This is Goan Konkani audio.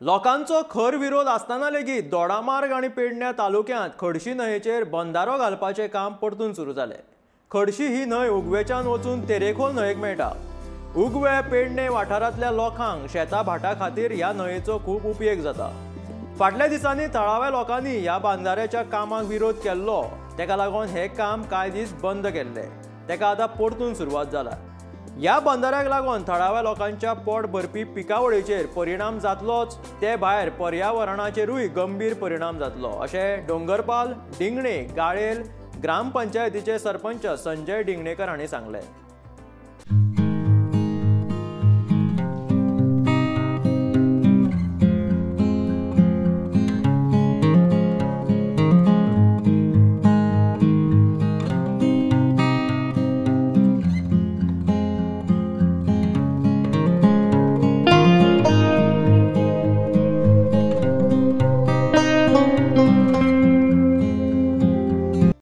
लोकांचो खर विरोध आसतना लेगीत दोडामार्ग आनी पेडण्या तालुक्यांत खडशी न्हंयेचेर बंदारो घालपाचें काम परतून सुरू जालें. खडशी ही न्हंय उगवेच्यान वचून तेरेखोल न्हंयेक मेळटा. उगवे पेडणे वाठारांतल्या लोकांक शेता भाटा खातीर ह्या न्हंयेचो खूब उपयोग जाता. फाटल्या दिसांनी थळाव्या लोकांनी ह्या बांदाऱ्याच्या कामाक विरोध केल्लो, तेका लागून हें काम कांय दीस बंद केल्लें. तेका आतां परतून सुरवात जाला. ह्या बंदाऱ्याक लागून थळाव्या लोकांच्या पोट भरपी पिकावळीचेर परिणाम जातलोच, ते भायर पर्यावरणाचेरूय गंभीर परिणाम जातलो अशें डोंगरपाल डिंगणे गाळेल ग्रामपंचायतीचे सरपंच संजय डिंगणेकर हांणी सांगलें.